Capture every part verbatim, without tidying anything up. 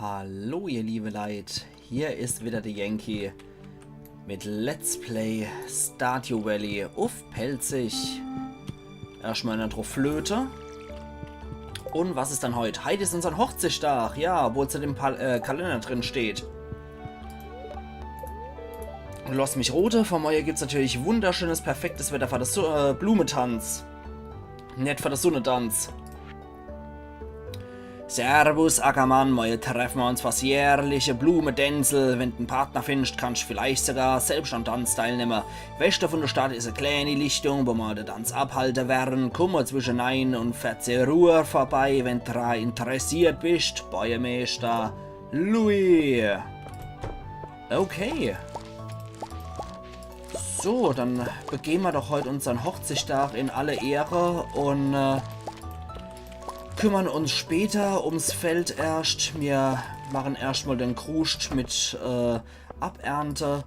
Hallo ihr liebe Leit, hier is wieder de Yankee mit Let's Play Stardew Valley uff Pälzisch. Erschtmol eener druff flöte. Un was is dann heut? Heit is unsern Hochzichtdag, ja, obwohl's net im Pal äh, Kalenner drin steht. Loss mich rote, vor moje gibt's natürlich wunderschönes, perfektes Wetter für de Su äh, Blumetanz. Net für de Sunnetanz. Servus, Ackermann, moje treffe mer uns fürs jährliche Blumetänzel. Wenn d' en Partner findscht, kannscht vielleicht sogar selbscht am Tanz teilnemme. Weschte vun de Stadt is e kläni Lichtung, wo mer de Tanz abhalte werre. Kumm mol zwische nein un verzeh Uhr vorbei, wenn d' dra interessiert bischt. Bojemeeschter Louis. Okay. So, dann begehn mer doch heut unsern Hochzichtdag in alle Ehre un äh, kümmern uns später ums Feld erscht. Mir machen erscht mol den Kruscht mit äh, Abernte,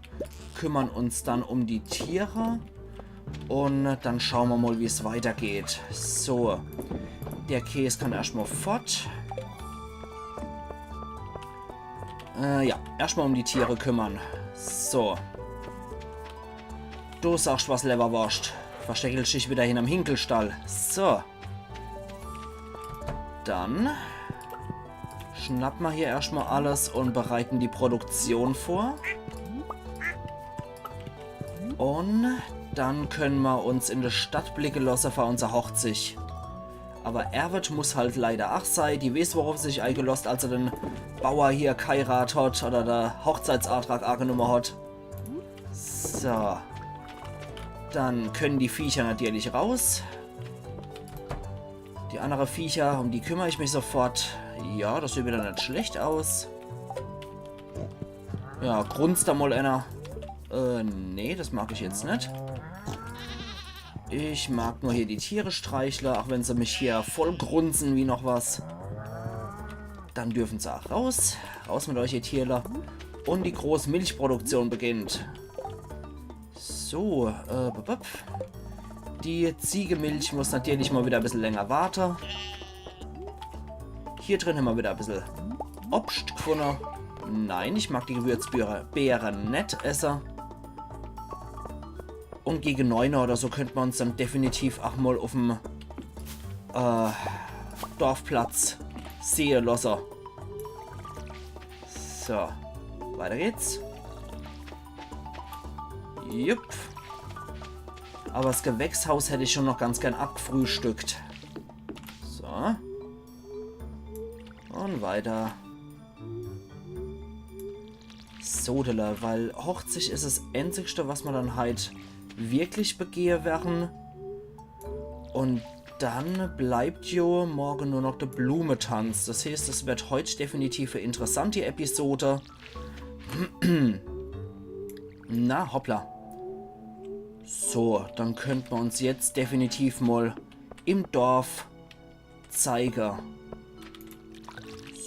kümmern uns dann um die Tiere un dann schaue mer mol, wie's weitergeht. So, der Käs kann erscht mol fort. Äh, ja, erscht mol um die Tiere kümmern. So. Du sagscht was, Lewwerworscht. Versteckelsch dich wieder hinnerm Hinkelstall. So. Dann schnappe mer hier erscht mol alles un bereite die Produktion vor. Un dann kenne mer uns in de Stadt blicke losse für unser Hochzich. Awwer Erwet muss halt leider ach sei. Die weeß, woruff se sich eigelosst, als se den Bauer hier geheirat hat oder de Hochzeitsantrag agenumme hat. So. Dann kenne die Viecher natürlich raus. Die annere Viecher, um die kümmer ich mich sofort. Ja, des sieht wieder net schlecht aus. Ja, grunzt do mol eener. Äh, nee, des mag ich jetzt net. Ich mag nur hier die Tiere streichle, ach wenn se mich hier voll grunze wie noch was. Dann dürfen se ach raus. Raus mit euch, ihr Tierle. Un die groß Milchproduktion beginnt. So, äh, bup, bup. Die Ziegemilch muss natürlich mol wieder e bissel länger warte. Hier drin hämmer wieder e bissel Obscht gfunne. Nein, ich mag die Gewürzbeere, Beere net esse. Un gege neun oder so könnt mer uns dann definitiv ach mol uffm äh, Dorfplatz sehe losse. So, weiter geht's. Jupp. Awwer des Gewächshaus hätt ich schon noch ganz gern abgfrühstückt. So. Un weiter. Sodele, weil Hochzich is es Enzigste, was mer dann halt wirklich begehe werre. Un dann bleibt jo morge nur noch de Blumetanz. Des heeßt, es werd heut definitiv e interessante Episode. Na, hoppla. So, dann könnt mer uns jetzt definitiv mol im Dorf zeige.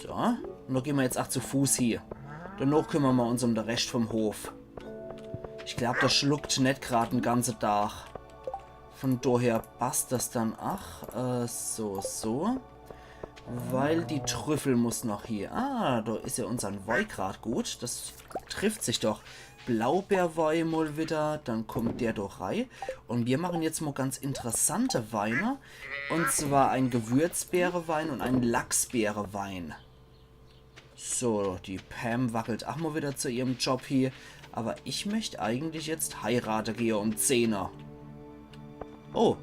So, un do gehn mer jetzt ach zu Fuß hie. Danach kümmere mer uns um de Rescht vom Hof. Ich glaab, des schluckt net grad en ganze Dag. Von doher passt des dann ach. Äh, so, so. Weil die Trüffel muss noch hie. Ah, do is jo unsern Woi grad gut. Des trifft sich doch. Blaubeerwoi mol wieder, dann kummt der do rei. Un mir mache jetzt mol ganz interessante Weine. Un zwar en Gewürzbeerewein un en Lachsbeerewein. So, die Pam wackelt ach mol wieder zu ihrem Job hie. Awwer ich möcht eigentlich jetzt heirate gehe um zehne. Oh.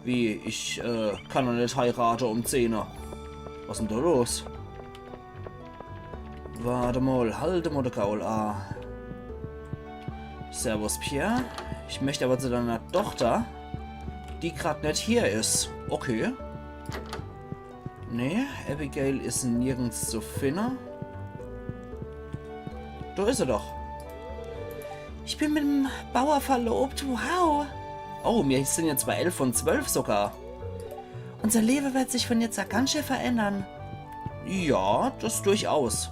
Wie, ich, äh, kann doch net heirate um zehne. Was is denn do los? Wart emol, halt emol de Gaul a. Servus, Pierre. Ich möcht awwer zu deiner Tochter, die grad net hier is. Okay. Nee, Abigail is nirgends zu finne. Do is se doch. Ich bin mit em Bauer verlobt, wow. Oh, mir sin jetzt bei elf von zwölf sogar. Unser Lewe werd sich von jetzt a ganz schää verännere. Ja, des durchaus.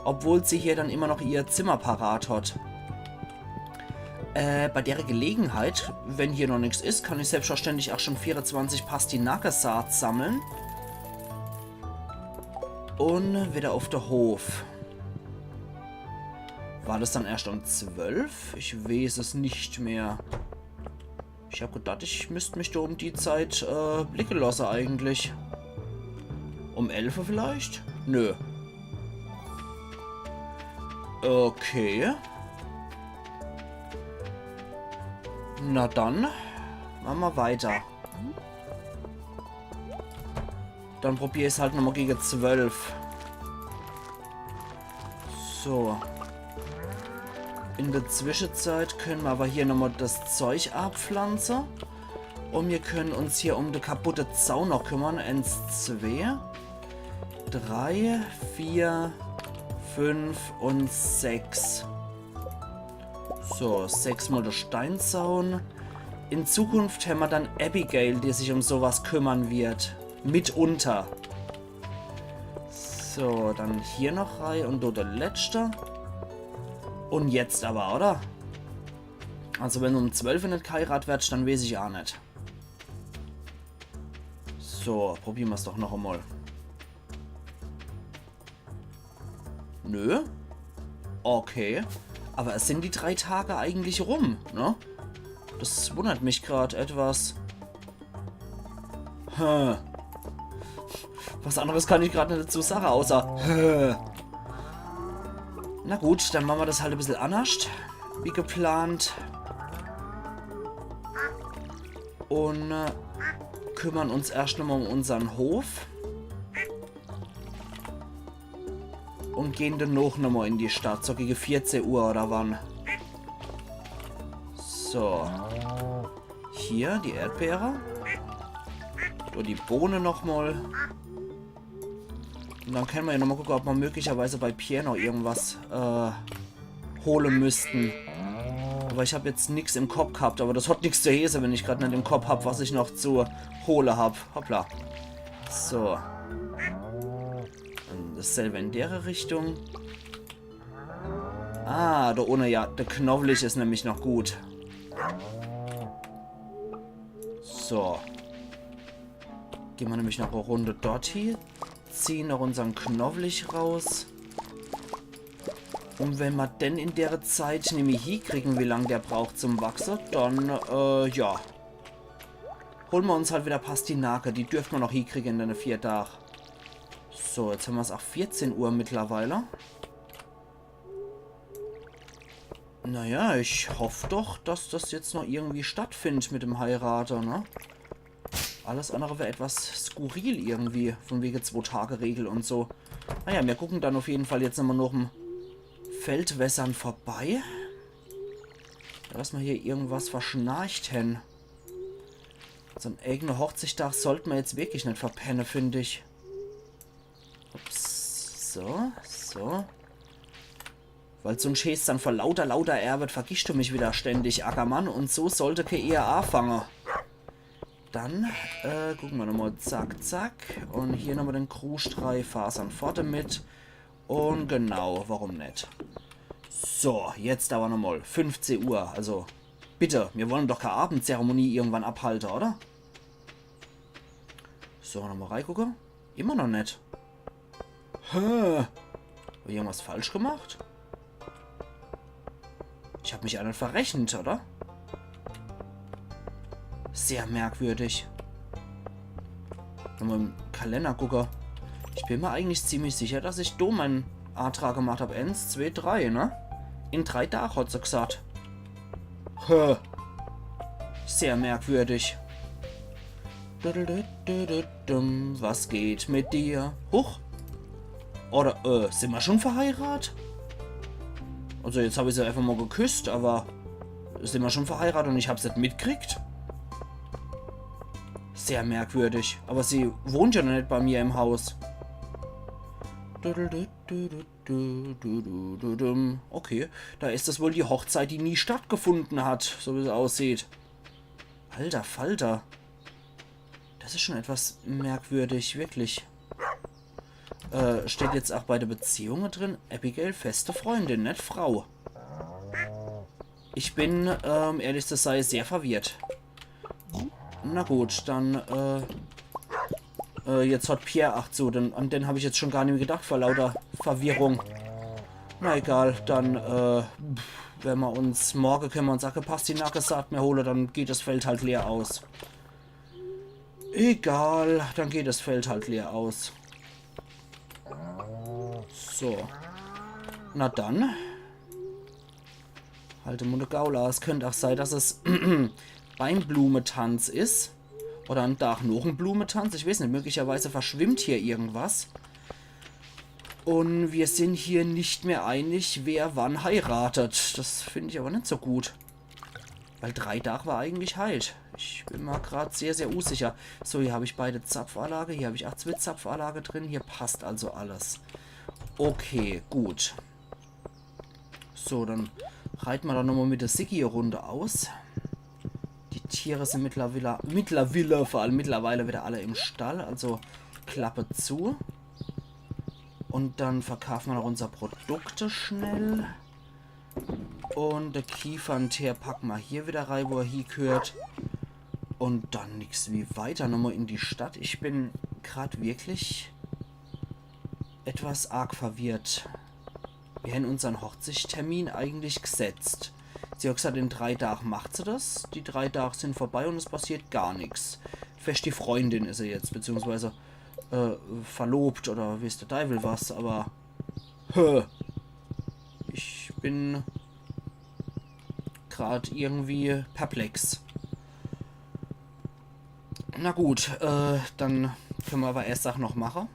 Obwohl se hier dann immer noch ihr Zimmer parat hat. Äh, bei dere Gelegenheit, wenn hier noch nix is, kann ich selbstverständlich ach schon vierezwanzig Pastinakesaat sammle. Un wieder uff de Hof. War das dann erscht um zwölf? Ich weeß es net mehr. Ich hab gedacht, ich müsst mich do um die Zeit, äh, blicke losse eigentlich. Um elf vielleicht? Nö. Okay. Na dann, mache mer weiter. Dann probier ich's halt nochmal gege zwölf. So. In de Zwischenzeit könne mer aber hier nochmal das Zeug abpflanze. Un mir könne uns hier um de kaputte Zaun noch kümmere. Eins, zwei, drei, vier, fünf un sechs. So, sechs mal de Steinzaun. In Zukunft hämmer dann Abigail, die sich um sowas kümmere wird. Mitunter. So, dann hier noch rei un do de letschte. Un jetzt aber, oder? Also wenn um zwölf net geheirat werd, dann weeß ich aa net. So, probiere mer's doch noch einmal. Nö. Okay. Aber es sind die drei Tage eigentlich rum, ne? Das wundert mich grad etwas. Hm. Was anderes kann ich grad net dazu sage, außer hm. Na gut, dann mache mer das halt e bissel annerscht, wie geplant. Un, äh, kümmere uns erscht nochmal um unsern Hof. Un gehn dann noch nochmal in die Stadt, so gege vierzeh Uhr oder wann. So. Hier die Erdbeere. Do die Bohne nochmal. Un dann könne mer ja nochmal gucke, ob mer möglicherweise bei Pierre noch irgendwas, äh, hole müssten. Aber ich hab jetzt nix im Kopp gehabt, aber das hat nix zu heeße, wenn ich grad net im Kopp hab, was ich noch zu hole hab. Hoppla. So. Un dasselbe in dere Richtung. Ah, do unne, ja, de Knowlich is nämlich noch gut. So. Gehn mer nämlich noch e Runde dort hie. Ziehen noch unsern Knowlich raus. Un wenn mer den in dere Zeit nimmi hiekriegen, wie lang der braucht zum Wachse, dann, äh, ja. Hole mer uns halt wieder Pastinake. Die dürfte mer noch hiekriegen in dene vier Dag. So, jetzt hämmer's ach vierzehn Uhr mittlerweile. Naja, ich hoff doch, dass das jetzt noch irgendwie stattfindt mit dem Heirate, ne? Alles andere wär etwas skurril irgendwie, von wege Zwei-Tage-Regel un so. Naja, mir gucken dann auf jeden Fall jetzt nochmal noch im Feldwässern vorbei. Ja, dass mer hier irgendwas verschnarcht hen. So en eigene Hochzeitstag sollt mer jetzt wirklich net verpenne, find ich. Ups, so, so. Weil sonst heeßt's dann vor lauter, lauter Erwet, vergischst du mich wieder ständig, Ackermann. Un so sollte kee Ehe aafange. Dann, äh, gucken mer nochmal. Zack, zack. Un hier nochmal den Kruscht rei, Fasern fort demit. Un genau, warum net? So, jetzt aber nochmal. Fünfzeh Uhr, also bitte, mir wollen doch kee Abendzeremonie irgendwann abhalte, oder? So, nochmal reigucke. Immer noch net. Hä? Hab ich irgendwas falsch gemacht? Ich hab mich aa net verrechnet, oder? Sehr merkwürdig. Nochmal im Kalender gucke. Ich bin mer eigentlich ziemlich sicher, dass ich do mein Antrag gemacht hab. Eins, zwei, drei, ne? In drei Dag, hat se gesagt. Hä. Sehr merkwürdig. Dudududududum, was geht mit dir? Huch. Oder, äh, sin mer schon verheirat? Also jetzt hab ich se einfach mal geküsst, aber sin mer schon verheirat un ich hab's net mitkriegt? Sehr merkwürdig. Aber sie wohnt ja noch net bei mir im Haus. Dududududududududum. Okay, da is das wohl die Hochzeit, die nie stattgefunden hat, so wie's aussieht. Alter Falter. Das is schon etwas merkwürdig, wirklich. Äh, steht jetzt ach bei de Beziehunge drin, Abigail, feste Freundin, net Frau. Ich bin, ähm, ehrlich zu sei, sehr verwirrt. Na gut, dann, äh, Äh, jetzt hat Pierre acht zu, denn, an den hab ich jetzt schon gar nimmer gedacht, vor lauter Verwirrung. Na egal, dann, äh, pff, wenn mer uns, morge könne mer uns ach e Pastinake-Saatmeer hole, dann geht das Feld halt leer aus. Egal, dann geht das Feld halt leer aus. So. Na dann. Halt de Mund, Gaula. Es könnt ach sei, dass es beim Blumetanz is. Oder am Dach noch en Blumetanz. Ich weeß net, möglicherweise verschwimmt hier irgendwas. Un mir sin hier net mehr einig, wer wann heiratet. Das find ich aber net so gut. Weil drei Dach war eigentlich heit. Ich bin mer grad sehr, sehr usicher. So, hier hab ich beide Zapfanlage. Hier hab ich ach zwee Zapfanlage drin. Hier passt also alles. Okay, gut. So, dann reite mer doch nochmal mit de Siggi e Runde aus. Die Tiere sin mittlerweile, mittlerweile, vor allem mittlerweile wieder alle im Stall, also Klappe zu. Un dann verkaufe mer noch unser Produkte schnell. Un de Kiefernteer packe mer hier wieder rei, wo er hiegehört. Un dann nix wie weiter nochmal in die Stadt. Ich bin grad wirklich etwas arg verwirrt. Mir hän unsern Hochzichstermin eigentlich gesetzt. Sie hat gesagt, in drei Dach macht se das. Die drei Dach sin vorbei un es passiert gar nix. Fescht die Freundin is er jetzt, beziehungsweise, äh, verlobt oder weeß de Deiwel was, aber, hä, ich bin grad irgendwie perplex. Na gut, äh, dann könne mer aber erst Sach noch mache.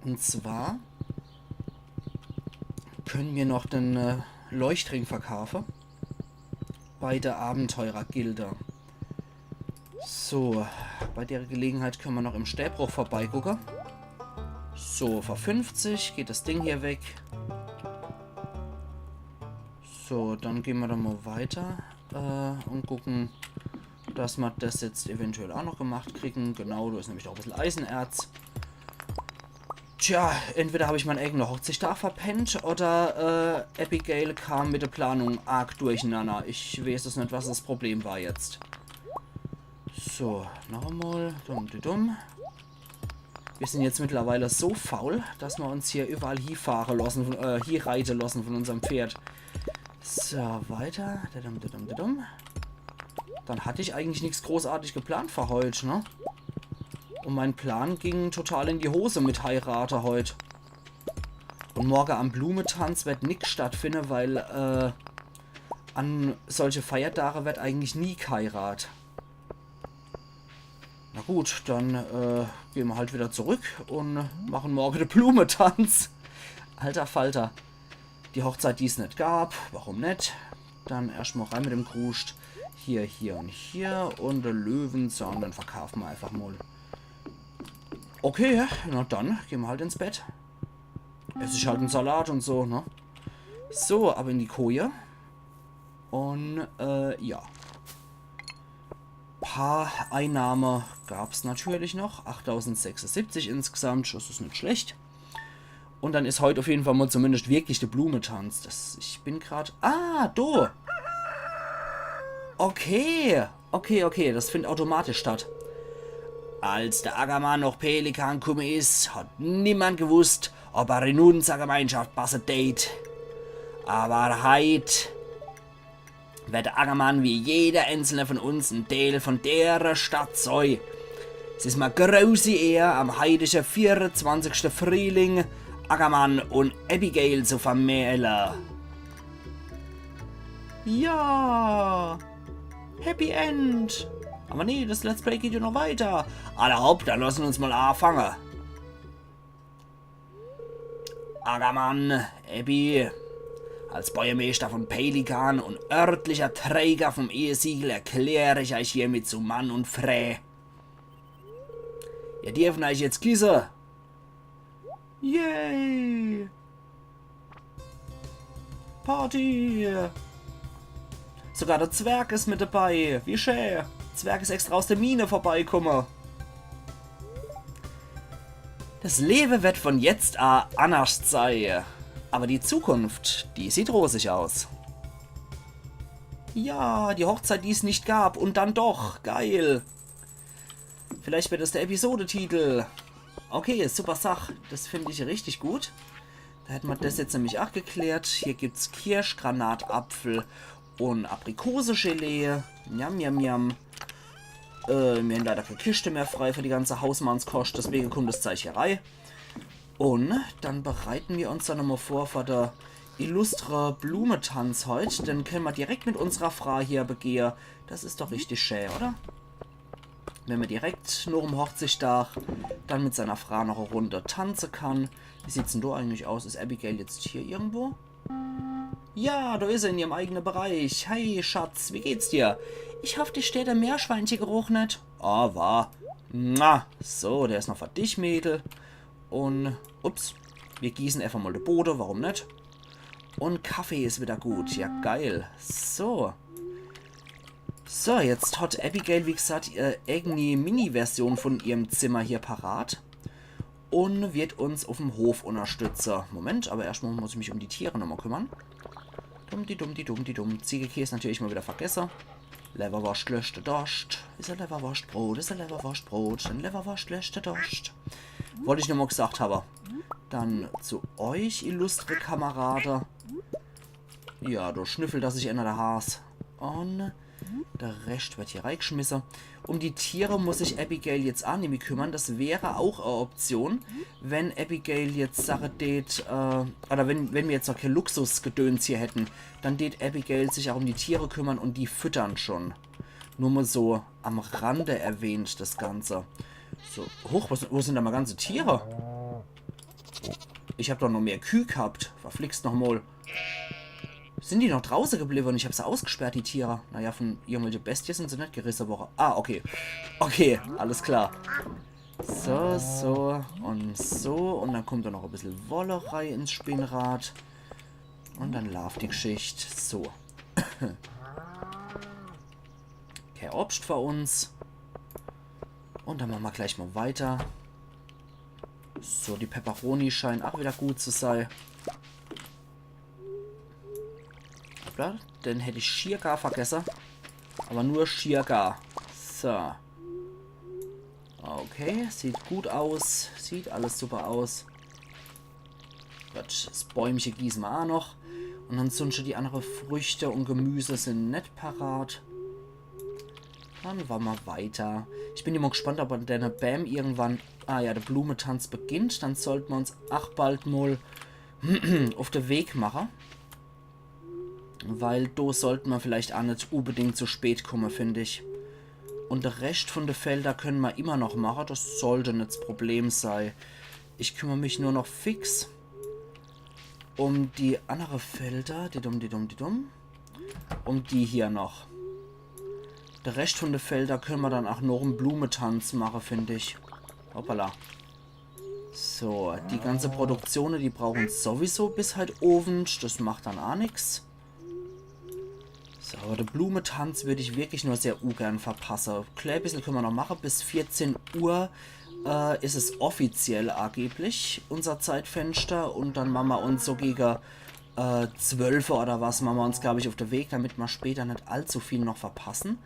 Un zwar könne mer noch den, äh, Leuchtring verkaufe. Bei de Abenteurergilde. So, bei der Gelegenheit könne mer noch im Stäbruch vorbeigucke. So, für fünfzig geht das Ding hier weg. So, dann gehn mer doch mal weiter, äh, un gucken, dass mer das jetzt eventuell auch noch gemacht kriegen. Genau, da is nämlich auch e bissel Eisenerz. Tja, entweder hab ich mein eigene Hochzeitstag verpennt oder, äh, Abigail kam mit der Planung arg durcheinander. Ich weeß es net, was das Problem war jetzt. So, noch einmal. Dumm, dumm, dumm. Wir sind jetzt mittlerweile so faul, dass wir uns hier überall hiefahre lassen, äh, hiereite lassen von unserem Pferd. So, weiter. Dadum, dadum, dadum. Dann hatte ich eigentlich nichts großartig geplant für heut, ne? Und mein Plan ging total in die Hose mit Heirate heut. Und morge am Blumentanz wird nix stattfinden, weil, äh, an solche Feiertage wird eigentlich nie geheirat. Na gut, dann, äh, gehen wir halt wieder zurück und machen morgen den Blumentanz. Alter Falter. Die Hochzeit, die es nicht gab. Warum nicht? Dann erstmal rein mit dem Kruscht. Hier, hier und hier. Und den Löwenzahn, den verkaufen wir einfach mal. Okay, na dann, gehen wir halt ins Bett. Esse ich halt einen Salat und so, ne? So, ab in die Koje. Und, äh, ja. Paar Einnahme gab's natürlich noch. Achttausendsechsundsiebzig insgesamt, das ist nicht schlecht. Und dann ist heute auf jeden Fall mal zumindest wirklich der Blumentanz. Das, ich bin grad, ah, do. Okay. Okay, okay, das findet automatisch statt. Als der Ackermann noch Pelikan kumme is, hat niemand gewusst, ob er in unser Gemeinschaft passe dät. Aber heit wird der Ackermann wie jeder einzelne von uns ein Teil von dere Stadt sei. Es is ma große Ehr, am heitige vierundzwanzigste Frühling Ackermann und Abigail zu vermähle. Ja! Happy End! Aber nee, das Let's Play geht ja noch weiter. Alla hopp, dann lassen uns mal anfangen. Ackermann, Abby, als Bäuermeister von Pelikan und örtlicher Träger vom Ehesiegel erkläre ich euch hiermit zu Mann und Frä. Ihr dürfen euch jetzt kisse. Yay! Party! Sogar der Zwerg is mit dabei. Wie schä. Zwerg is extra aus der Mine vorbeikumme. Das Lewe wird von jetzt a annerscht sei. Aber die Zukunft, die sieht rosig aus. Ja, die Hochzeit, die es nicht gab. Und dann doch. Geil. Vielleicht wird es der Episodetitel. Okay, super Sach. Das find ich richtig gut. Da hätte ma das jetzt nämlich ach geklärt. Hier gibt's Kirsch, Granat, Apfel und Aprikosegelee. Njam, njam, njam. Äh, mir hän leider kee Kischte mehr frei für die ganze Hausmannskoscht, deswege kummt das Zeich hier rei. Und dann bereiten mir uns dann nochmal vor für de illustre Blumetanz heut. Den könne ma direkt mit unserer Fra hier begehe. Das is doch richtig schä, oder? Wenn ma direkt noch'm Hochzichtdag dann mit seiner Fra noch e Runde tanze kann. Wie sieht's denn do eigentlich aus? Is Abigail jetzt hier irgendwo? Ja, do is se in ihrem eigene Bereich. Hey, Schatz, wie geht's dir? Ich hoff, dich stört der Meerschweinchengeruch net. Ah, war. Na, so, der is noch für dich, Mädel. Und, ups, mir gießen einfach mal de Bode, warum net? Und Kaffee is wieder gut. Ja, geil. So. So, jetzt hat Abigail, wie gesagt, ihr eigeni Mini-Version von ihrem Zimmer hier parat. Und wird uns auf'm Hof unterstütze. Moment, aber erstmal muss ich mich um die Tiere nochmal kümmern. Dumm, die dumm, die dumm, die dumm. Ziegekäs natürlich mal wieder vergesse. Lewwerworscht löscht de Dorscht. Is e Lewwerworschtbrot, is e Lewwerworschtbrot. E Lewwerworscht löscht de Dorscht. Wollt ich nur mal gesagt habe. Dann zu euch, illustre Kamerade. Ja, do schnüffelt sich einer de Has. Und de Rescht wird hier reigeschmisse. Um die Tiere muss sich Abigail jetzt ach nimmi kümmern. Das wäre auch e Option, wenn Abigail jetzt Sache tät, äh, oder wenn, wenn mir jetzt noch kee Luxusgedöns hier hätten, dann tät Abigail sich auch um die Tiere kümmern und die füttern schon. Nur mal so am Rande erwähnt, das Ganze. So, huch, was, wo sind da mal ganze Tiere? Ich hab doch noch mehr Küh gehabt. Verflixt noch mal. Sind die noch drauße geblieben? Ich hab se ausgesperrt, die Tiere. Naja, von irgendwelche Bestie sind se net gerisse worre. Ah, okay. Okay, alles klar. So, so und so. Und dann kommt da noch e bissel Wolle rei ins Spinnrad. Und dann laaft die Geschicht. So. Kee Obscht für uns. Und dann mache ma gleich mal weiter. So, die Peperoni scheinen ach wieder gut zu sei. Hoppla, den hätt ich schier gar vergesse. Aber nur schier gar. So. Okay, sieht gut aus. Sieht alles super aus. Gut, das Bäumche gieße ma ach noch. Und ansonsten die andere Früchte und Gemüse sind net parat. Dann wa ma weiter. Ich bin immer gespannt, ob an denne Bäm irgendwann, ah ja, der Blumetanz beginnt. Dann sollten ma uns ach bald mal auf de Weg mache. Weil do sollte ma vielleicht ach net unbedingt zu spät komme, find ich. Und de Rescht von de Felder können ma immer noch mache. Das sollte net das Problem sei. Ich kümmer mich nur noch fix um die andere Felder. Die dumm, die dumm, die dumm. Um die hier noch. De Rescht von de Felder können ma dann ach noch en Blumetanz mache, find ich. Hoppala. So, die ganze Produktione, die brauchen sowieso bis halt Owend. Das macht dann ach nix. So, aber de Blumetanz würd ich wirklich nur sehr ungern verpasse. Klää bissel können ma noch mache. Bis vierzehn Uhr äh, is es offiziell angeblich, unser Zeitfenster. Und dann mache ma uns so gege äh, zwölf oder was, mache ma uns, glaub ich, auf de Weg, damit ma später net allzu viel noch verpassen.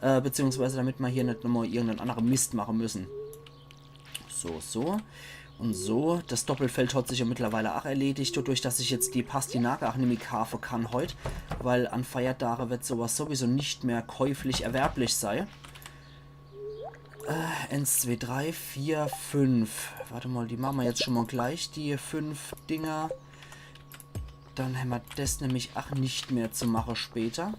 Äh, beziehungsweise damit ma hier net nochmal irgenden andere Mist mache müssen. So, so. Und so. Das Doppelfeld hat sich ja mittlerweile ach erledigt, dadurch, dass ich jetzt die Pastinake ach nimmi kaafe kann heut. Weil an Feiertage wird sowas sowieso nicht mehr käuflich erwerblich sei. Äh, eins, zwei, drei, vier, fünf. Warte mal, die mache ma jetzt schon mal gleich, die fünf Dinger. Dann hämmer das nämlich ach nicht mehr zu mache später.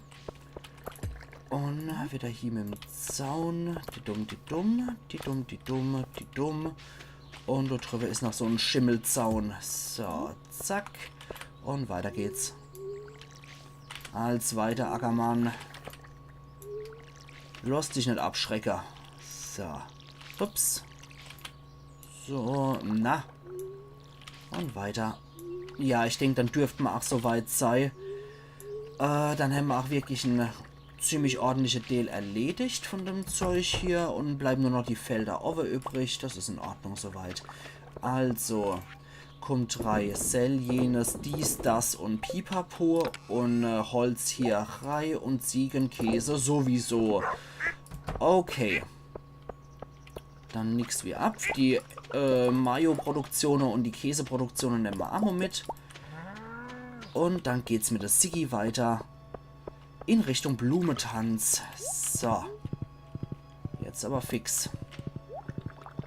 Und wieder hier mit dem Zaun. Die dumm, die dumm, die dumm, die dumm, die dumm. Und da drüber is noch so en Schimmelzaun. So, zack. Und weiter geht's. Als weiter, Ackermann. Lass dich net abschrecke. So. Ups. So, na. Und weiter. Ja, ich denk, dann dürft ma ach so weit sei. Äh, dann hämmer ach wirklich en ziemlich ordentliche Deel erledigt von dem Zeug hier und bleiben nur noch die Felder owwe übrig. Das is in Ordnung soweit. Also, kommt rei, sell jenes, dies, das und Pipapo und äh, Holz hier rei und Ziegenkäse sowieso. Okay. Dann nix wie ab. Die äh, Mayo-Produktione und die Käseproduktione nemme mer ach mo mit. Und dann geht's mit de Siggi weiter. In Richtung Blumetanz. So. Jetzt aber fix.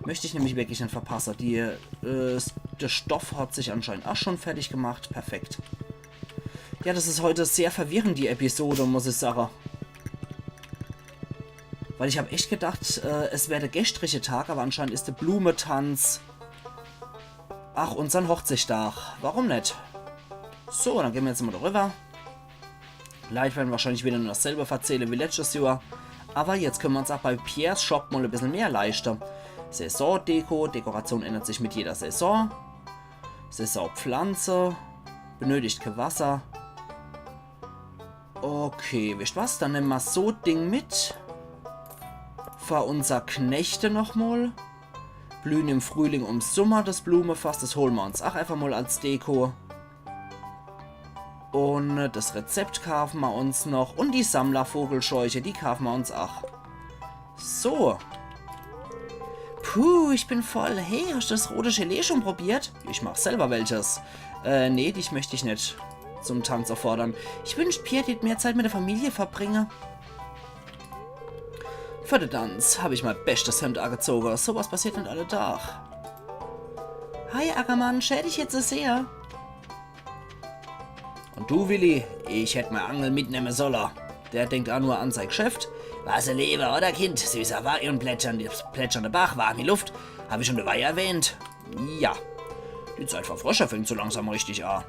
Möcht ich nämlich wirklich net verpasse. Die, äh, s- de Stoff hat sich anscheinend ach schon fertig gemacht. Perfekt. Ja, das is heut sehr verwirrend, die Episode, muss ich sage. Weil ich hab echt gedacht, äh, es wär de gestrige Tag, aber anscheinend is de Blumetanz. Ach, unsern Hochzigstag. Warum net? So, dann gehn mer jetzt mo driwwer. Leit werre wahrscheinlich wieder nur dasselbe verzähle wie letschtes Johr. Aber jetzt könne mer uns ach bei Pierres Shop mo e bissel mehr leischte. Saisondeko, Dekoration ändert sich mit jeder Saison. Saisonpflanze, benötigt ke Wasser. Okay, wisst was? Dann nemme mer so Ding mit. Für unser Knechte nochmol. Blühen im Frühling und Summer, das Blumefass, das hole mer uns ach einfach mol als Deko. Und das Rezept kaafe mer uns noch. Und die Sammlervogelscheuche, die kaafe mer uns ach. So. Puh, ich bin voll. Hey, hast du das rote Gelee schon probiert? Ich mach selber welches. Äh, nee, dich möcht ich net zum Tanz auffordern. Ich wünscht, Pierre tät mehr Zeit mit der Familie verbringe. Für de Tanz hab ich mei beschtes Hemd agezoge. Sowas passiert net alle Tag. Hi, Ackermann, schää dich jetzt so sehr. Und du, Willi, ich hätt mei Angel mitnemme solle. Der denkt ach nur an sei Geschäft. Was e Lewe, oder, Kind? Süßer Wei und plätschernde, plätschernde Bach, warmi Luft. Hab ich schon de Wei erwähnt? Ja. Die Zeit für Frösche fängt so langsam richtig a.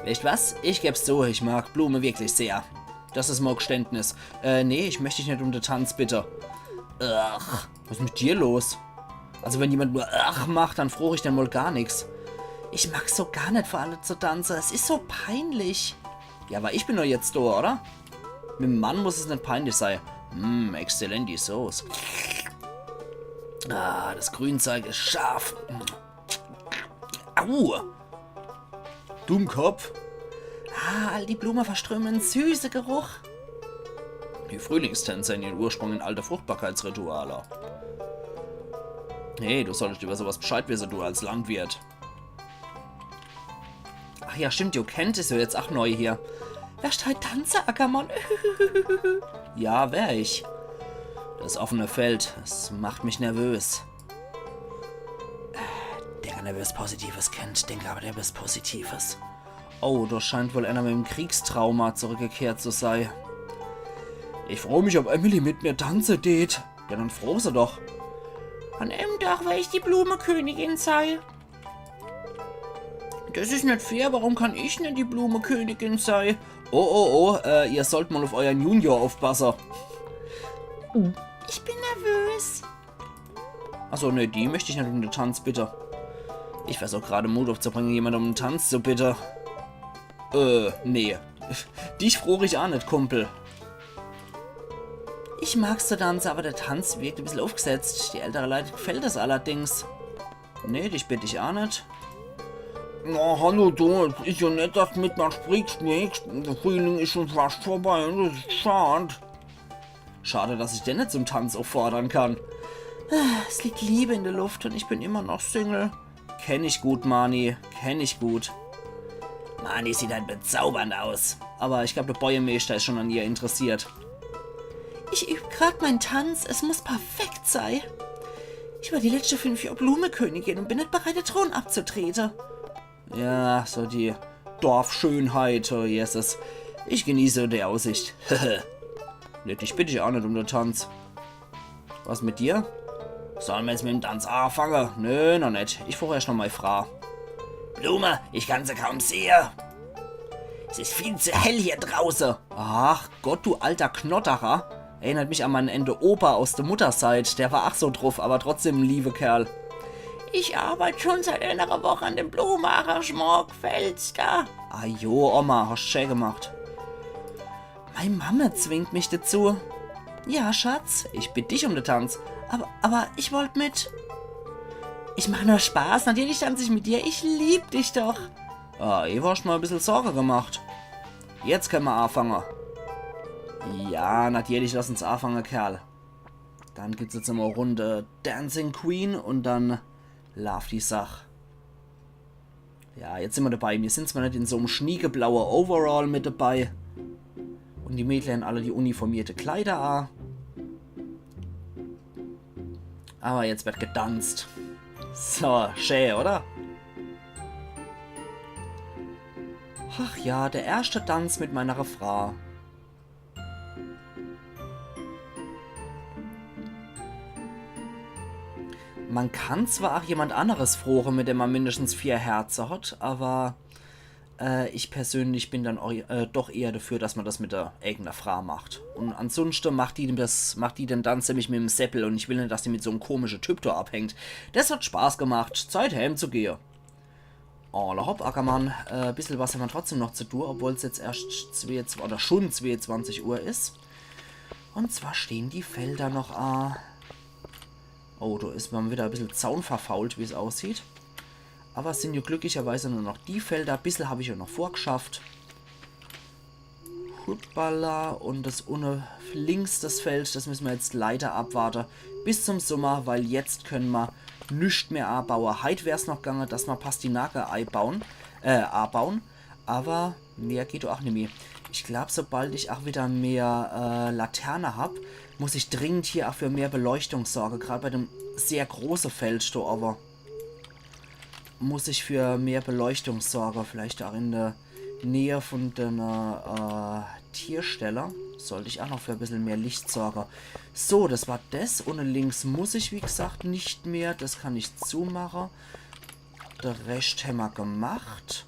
Wisst was? Ich geb's zu, ich mag Blume wirklich sehr. Das is mei Geständnis. Äh, nee, ich möcht dich net um de Tanz bitte. Ach, was is mit dir los? Also wenn jemand nur ach macht, dann frog ich den mol gar nix. Ich mag so gar net vor alle zu tanze. Es is so peinlich. Ja, aber ich bin doch jetzt do, oder? Mit em Mann muss es net peinlich sei. Hm, exzellent die Sauce. Ah, das Grünzeug is scharf. Au! Dummkopf. Ah, all die Blume verströme en süße Geruch. Die Frühlingstänze hän ihren Ursprung in alte Fruchtbarkeitsrituale. Hey, du solltest über sowas Bescheid wisse, du als Landwirt. Ach ja, stimmt, du kennt's jo jetzt ach neu hier. Werscht heit tanze, Ackermann? Ja, wer ich. Das offene Feld, es macht mich nervös. Denk an ebbes Positives, Kind. Denk an ebbes Positives. Oh, do scheint wohl einer mit em Kriegstrauma zurückgekehrt zu sei. Ich froo mich, ob Emily mit mir tanze tät. Ja, dann froo se doch. An em Tag wer ich die Blumekönigin sei. Das is net fair, warum kann ich net die Blumekönigin sei? Oh, oh, oh, äh, ihr sollt mol auf euern Junior aufpasse. Ich bin nervös. Achso, nee, die möcht ich net um de Tanz bitte. Ich versuch grad Mut aufzubringe, jemand um en Tanz zu bitte. Äh, nee. Dich froo ich ach net, Kumpel. Ich mag's zu tanze, aber de Tanz wirkt e bissel aufgesetzt. Die ältere Leit gefällt es allerdings. Nee, dich bitt ich ach net. Na, hallo du, es is jo nett, dass du mit mer sprichst, nix? De Frühling is schon fascht vorbei und das is schad. Schade, dass ich den net zum Tanz auffordern kann. Es liegt Liebe in de Luft und ich bin immer noch Single. Kenn ich gut, Marnie. Kenn ich gut. Marnie sieht halt bezaubernd aus. Aber ich glaub, de Bojemeeschter is schon an ihr interessiert. Ich üb grad mein Tanz. Es muss perfekt sei. Ich war die letschte fünf Johr Blumekönigin und bin net bereit, de Thron abzutrete. Ja, so die Dorfschönheit, oh Jesus. Ich genieße die Aussicht. Nee, dich bitt ich ach net um de Tanz. Was mit dir? Solle mer jetzt mit em Tanz aafange? Nö, noch net. Ich froo erscht noch mei Fraa. Blume, ich kann se kaum sehe. Es is viel zu hell hier drauße. Ach Gott, du alter Knodderer. Erinnert mich an mein Ente Opa aus de Mutterseit. Der war ach so druff, aber trotzdem en liewe Kerl. Ich arbeit schon seit enere Woch an dem Blumearrangement. Gefällt's der? Ah jo, Oma, hast schä gemacht. Mei Mamme zwingt mich dazu. Ja, Schatz, ich bitt dich um de Tanz. Aber, aber ich wollt mit. Ich mach nur Spaß. Natürlich tanz ich mit dir. Ich lieb dich doch. Ah, ich hab mer e bissel Sorge gemacht. Jetzt könne mer aafange. Ja, natürlich, lass uns aafange, Kerl. Dann gibt's jetzt immer e Runde Dancing Queen und dann laaft die Sach. Ja, jetzt sin mer dabei. Mir sin zwar net in so'm schniekeblaue Overall mit dabei. Und die Mädler hän alle die uniformierte Kleider a. Aber jetzt wird gedanzt. So, schä, oder? Ach ja, der erschte Tanz mit meiner Fra. Man kann zwar auch jemand anderes froche, mit dem man mindestens vier Herze hat, aber äh, ich persönlich bin dann eu- äh, doch eher dafür, dass man das mit der eigenen Fra macht. Und ansonsten macht die das, macht die den Tanz nämlich mit dem Seppel und ich will nicht, dass die mit so einem komischen Typ da abhängt. Das hat Spaß gemacht, Zeit heimzugehen. Alla hopp, Ackermann. Äh, bissel was haben wir trotzdem noch zu tun, obwohl es jetzt erst zwei, oder schon zweiundzwanzig Uhr ist. Und zwar stehen die Felder noch a. Oh, da ist man wieder ein bisschen Zaun verfault, wie es aussieht. Aber es sind ja glücklicherweise nur noch die Felder. Ein bisschen habe ich ja noch vorgeschafft. Hoppala, und das unne links, das Feld, das müssen wir jetzt leider abwarten bis zum Sommer, weil jetzt können wir nichts mehr anbauen. Heute wäre es noch gegangen, dass wir Pastinake einbauen, äh, anbauen, aber mehr geht auch nicht mehr. Ich glaube, sobald ich auch wieder mehr äh, Laterne habe, muss ich dringend hier auch für mehr Beleuchtung sorgen, gerade bei dem sehr großen Feld da, aber muss ich für mehr Beleuchtung sorgen, vielleicht auch in der Nähe von der äh, Tierstelle. Sollte ich auch noch für ein bisschen mehr Licht sorgen. So, das war das. Und links muss ich, wie gesagt, nicht mehr. Das kann ich zumachen. Der Rest haben wir gemacht.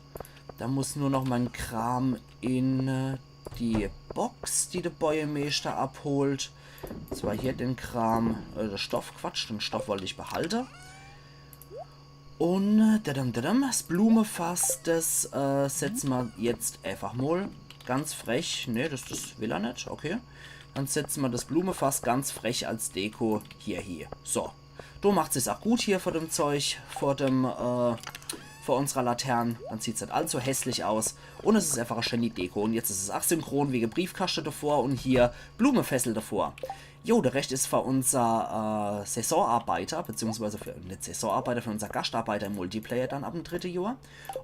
Da muss nur noch mein Kram in äh, die Box, die der Bäuermeister abholt. Das war hier den Kram, äh, der Stoff, Quatsch, den Stoff wollte ich behalten. Und äh, dadam, dadam, das Blumefass, das äh, setzen wir jetzt einfach mal ganz frech. Ne, das, das will er nicht, okay. Dann setzen wir das Blumefass ganz frech als Deko hier, hier. So. Da macht sich's auch gut hier vor dem Zeug, vor dem, äh, vor unserer Laterne. Dann sieht's nicht allzu hässlich aus. Und es ist einfach eine schöne Deko. Und jetzt ist es auch synchron wegen Briefkaste davor und hier Blumefässel davor. Jo, der Rest ist für unser äh, Saisonarbeiter, beziehungsweise für, nicht Saisonarbeiter, für unser Gastarbeiter im Multiplayer dann ab dem dritten Jahr.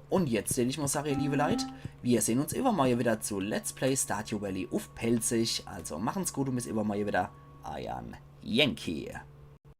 Und jetzt, den ich muss sagen, ihr liebe Leute, wir sehen uns übermorgen wieder zu Let's Play Stardew Valley auf Pälzisch. Also machen's gut und bis übermorgen wieder. Euer Yankee.